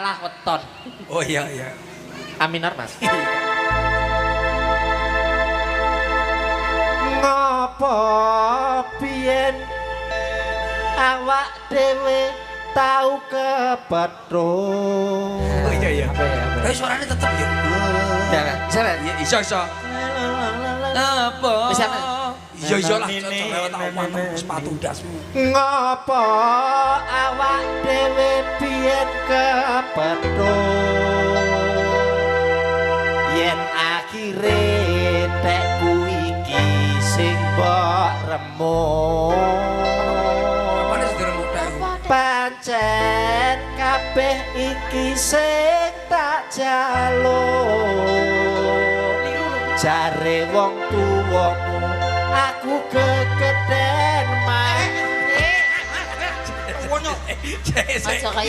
Salah weton. Oh iya iya. A minor, Mas. Ngopo biyen awak dhewe tau kepethuk. Oh iya iya. Apa ya? Apa Tapi suaranya tetep ya. Ya, kan? Bisa, Mas? Iya iso iso. Apa? Bisa, Mas? Iya iso lah, cocok lewat aku mantep sepatu dasmu. Ngopo awak dhewe biyen kepethuk yen akhire tekku iki sing mbok remuk. Apane sing diremuk tek iku? Pancen kabeh iki sing tak jaluk. Jare wong tuwamu aku kegeden mah. Sik, sik. Aja kaya